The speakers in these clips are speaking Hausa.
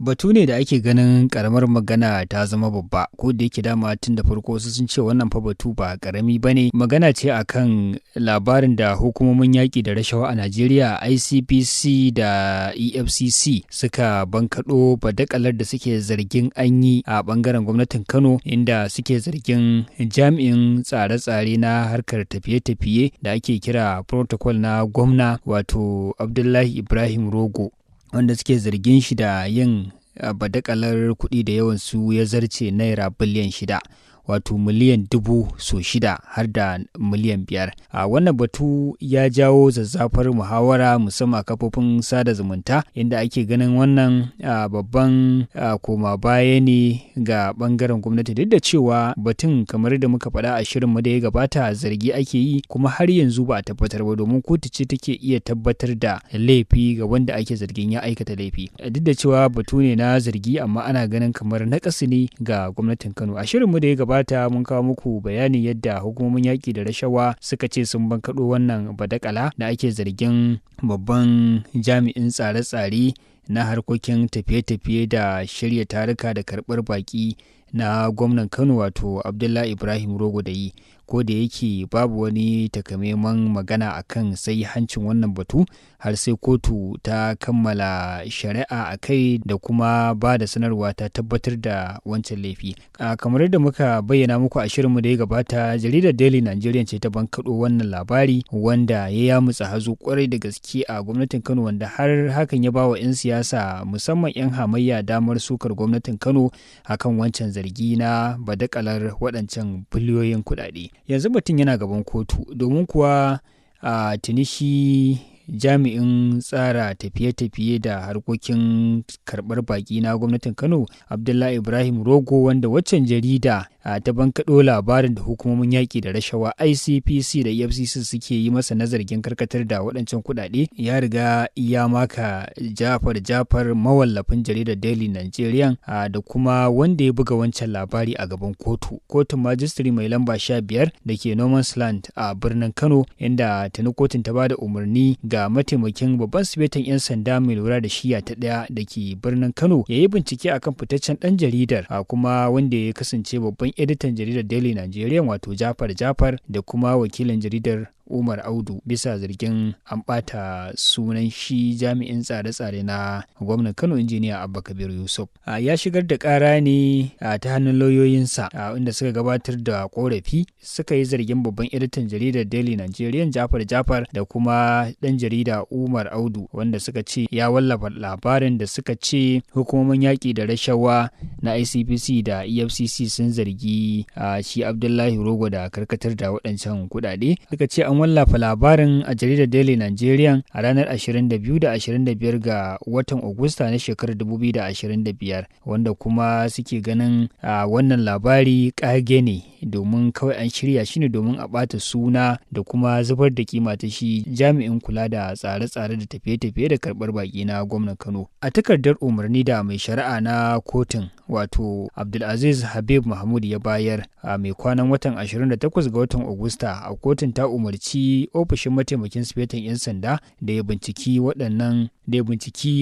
Batu ne da ake ganin karamar magana ta zama babba, ko da yake dama tun da farko wasu sun ce wannan fa batu ba karami ba ne. Magana ce akan labarin da hukumomin yaƙi da rashawa a Najeriya, ICPC da EFCC, suka bankaɗo badakalar da suke zargin an yi a ɓangaren gwamnatin Kano, inda suke zargin jami'in tsare-tsare na harkar tafiye-tafiye da ake kira protocol na gwamna, wato Abdullahi Ibrahim Rogo, wanda suke zargin shi da yin badakalar kuɗi da yawan su ya zarce naira biliyan 6, wato miliyan dubu so shida har da miliyan 5. A wannan batu ya jawo zazzafar muhawara, musamman a kafofin sada zumunta, inda ake ganin wannan babban koma baya ne ga bangaren gwamnati, duk da cewa batun, kamar da muka faɗa a shirinmu da ya gabata, zargi ake yi kuma har yanzu ba a tabbatar ba, domin kotu ce take iya tabbatar da laifi ga wanda ake zargin ya aikata laifi. Duk da cewa batu ne na zargi, amma ana ganin kamar naƙasu ne ga gwamnatin Kano. A shirinmu da ya gabata mun kawo muku bayani yadda hukumomin yaƙi da rashawa suka ce sun bankaɗo wannan badakala da ake zargin babban jami'in tsare-tsare na harkokin tafiye-tafiye da shirya taruka da karɓar baƙi na gwamnan Kano, wato Abdullahi Ibrahim Rogo, da yi. Ko da yake babu wani takamaiman magana akan hancin wannan batu har sai kotu ta kammala shari'a a kai da kuma ba da sanarwa ta tabbatar da wancan laifi. Kamar yadda muka bayyana muku a shirinmu da ya gabata, jaridar Daily Nigerian ce ta bankaɗo wannan labari, wanda ya yamutsa hazo kwarai da gaske a gwamnatin Kano, wanda har hakan ya ba wa 'yan siyasa, musamman 'yan hamayya, damar sukar gwamnatin Kano akan wancan zargi na badakalar waɗancan biliyoyin kuɗaɗe. Yanzu batun yana gaban kotu, domin kuwa a tuni shi jami'in tsara tafiye-tafiye da harkokin karɓar baƙi na gwamnatin Kano, Abdullahi Ibrahim Rogo, wanda waccan jarida ta bankaɗo labarin da hukumomin yaƙi da rashawa, ICPC da EFCC, suke yi masa na zargin karkatar da waɗancan kuɗaɗe, ya riga ya maka Jafar Jafar, mawallafin jaridar Daily Nigerian da kuma wanda ya buga wancan labari, a gaban kotu, kotun majistare mai lamba 15 da ke No Man's Land a birnin Kano, inda tuni kotun ta bada umarni ga mataimakin babban sifetan 'yan sanda mai lura da shiya ta ɗaya da ke birnin Kano ya yi bincike akan fitaccen ɗan jaridar, kuma wanda ya kasance babban editan jaridar Daily Nigerian, wato Jafar Jafar, da kuma wakilin jaridar Umar Audu, bisa zargin an ɓata sunan shi jami'in tsare-tsare na gwamnan Kano, Injiniya Abba Kabir Yusuf. Ya shigar da ƙara ne ta hannun lauyoyinsa, inda suka gabatar da ƙorafi, suka yi zargin babban editan jaridar Daily Nigerian, Jafar Jafar, da kuma ɗan jarida Umar Audu, wanda suka ce ya wallafa labarin da suka ce hukumomin yaƙi da rashawa na ICPC da EFCC sun zargi shi Abdullahi Rogo da karkatar da waɗancan kuɗaɗe. Suka ce an wallafa labarin a jaridar Daily Nigerian a ranar 22 da 25 ga watan Agusta na shekarar 2025, wanda kuma suke ganin wannan labari ƙage ne, domin kawai an shirya shi ne domin a ɓata suna da kuma zubar da kima ta shi jami'in kula da tsare-tsare da tafiye-tafiye da karɓar baƙi na gwamnan Kano. A takardar umarni da mai shari'a na kotun, wato Abdulaziz Habib Mahmud, ya bayar a mai kwanan watan 28 ga watan Agusta, a kotun ta umarci ofishin mataimakin sifetan 'yan sanda da ya binciki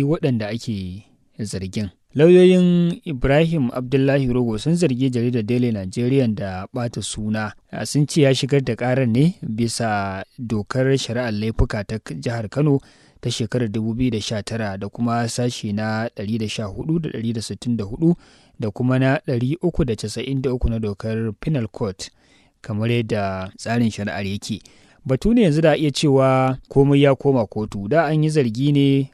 waɗanda ake zargin. Lauyoyin Ibrahim Abdullahi Rogo sun zargi jaridar Daily Nigerian da ɓata suna. Sun ce ya shigar da ƙarar ne bisa dokar shari'ar laifuka ta jihar Kano ta shekarar 2019 da kuma sashi na 114 da 164 da kuma na 393 na dokar Penal Code, kamar yadda tsarin shari'ar yake. Batu ne yanzu da iya cewa komai ya koma kotu. Da an yi zargi ne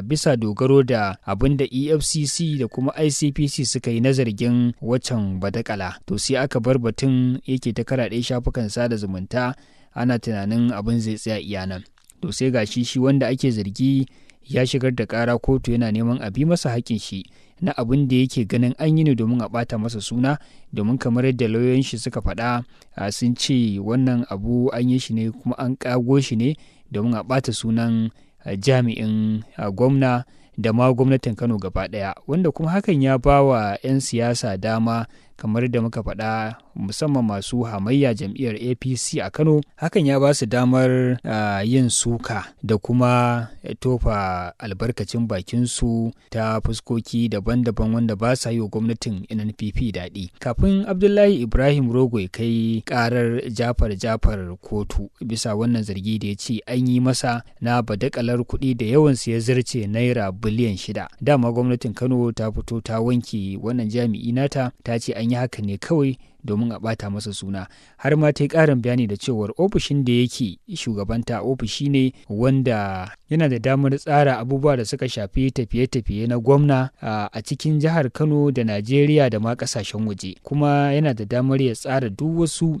bisa dogaro da abin da EFCC da kuma ICPC suka yi na zargin waccan badakala. To, sai aka bar batun yake ta karaɗe shafukan sada zumunta, ana tunanin abin zai tsaya iya nan. To, sai ga shi wanda ake zargi ya shigar da ƙara kotu, yana neman a bi masa haƙƙin shi na abin da yake ganin an yi ne domin a ɓata masa suna, domin kamar yadda lauyoyin shi suka faɗa, sun ce wannan abu an yi shi ne kuma an ƙago shi ne domin a ɓata sunan jami'in gwamna da ma gwamnatin Kano gaba ɗaya, wanda kuma hakan ya ba wa 'yan siyasa dama Kamar da muka faɗa, musamman masu hamayya jam'iyyar APC a Kano, hakan ya ba su damar yin suka da kuma tofa albarkacin bakinsu ta fuskoki daban-daban wanda ba sa yi wa gwamnatin NNPP daɗi. Kafin Abdullahi Ibrahim Rogo ya kai ƙarar Jafar Jafar kotu bisa wannan zargi da ya ce an yi masa na badakalar kuɗi da yawansu ya zarce naira biliyan 6, dama gwamnatin Kano ta fito ta wanke wannan jami'i nata, ta ce an yi haka ne kawai domin a ɓata masa suna. Har ma ta yi ƙarin bayani da cewar ofishin da yake shugabanta ofishi ne wanda yana da damar tsara abubuwa da suka shafi tafiye-tafiye na gwamna a cikin jihar Kano da Najeriya da ma ƙasashen waje, kuma yana da damar ya tsara duk wasu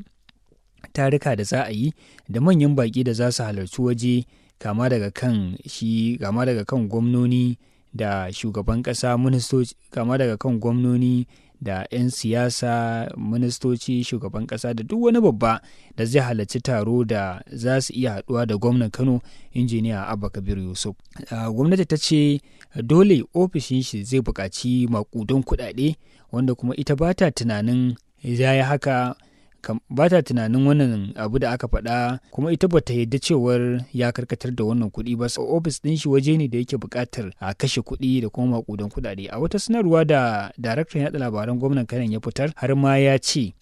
tarika da za a yi da manyan baƙi da za su halarci waje, kama daga kan gwamnoni da shugaban ƙasa, ministoci, kama daga kan gwamnoni da 'yan siyasa, ministoci, shugaban ƙasa da duk wani babba da zai halarci taro da za su iya haɗuwa da gwamnan Kano, Injiniya Abba Kabir Yusuf. Gwamnati ta ce dole ofishin shi zai buƙaci maƙudan kuɗaɗe, wanda kuma ita ba ta tunanin ya yi haka, ba ta tunanin wannan abu da aka faɗa, kuma ita ba ta yadda cewar ya karkatar da wannan kuɗi ba. Ofis ɗin shi waje ne da yake buƙatar a kashe kuɗi da kuma maƙudan kuɗaɗe. A wata sanarwa da daraktan yaɗa labaran gwamnan Kano ya fitar, har ma ya ce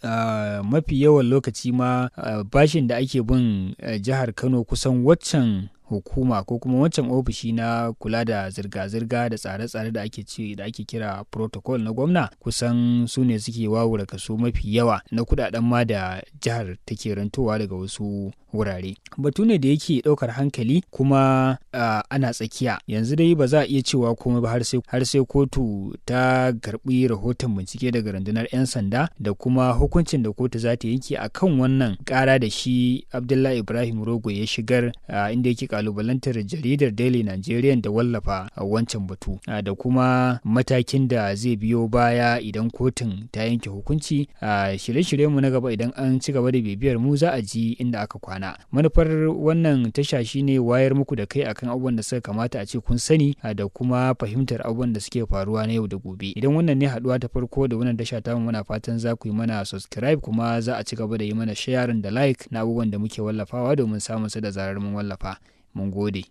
mafi yawan lokaci ma bashin da ake bin jihar Kano, kusan waccan hukuma ko kuma wancan ofishi na kula da zirga-zirga da tsare-tsare da ake ce da ake kira protocol na gwamna, kusan su ne suke wawura kaso mafi yawa na kudaden ma da jihar take rantowa daga wasu wurare. Batu ne da yake daukar hankali kuma ana tsakiya. Yanzu dai ba za a iya cewa komai ba har sai kotu ta karbi rahoton bincike daga rundunar 'yan sanda da kuma hukuncin da kotu za ta yanke akan wannan kara da shi Abdullahi Ibrahim Rogo ya shigar, inda yake kalubalantar jaridar Daily Nigerian da wallafa wancan batu, da kuma matakin da zai biyo baya idan kotun ta yanke hukunci. Shirye-shiryenmu na gaba, idan an ci gaba da bibiyar mu, za a ji inda aka kwana. Manufar wannan tasha shine wayar muku da kai akan abubuwan da suka kamata a ce kun sani da kuma fahimtar abubuwan da suke faruwa na yau da gobe. Idan wannan ne haduwa ta farko da wannan tasha tamu, muna fatan za ku yi mana subscribe, kuma za a ci gaba da yi mana sharing da like na abubuwan da muke wallafawa domin samun su da zarar mun wallafa. Mun gode.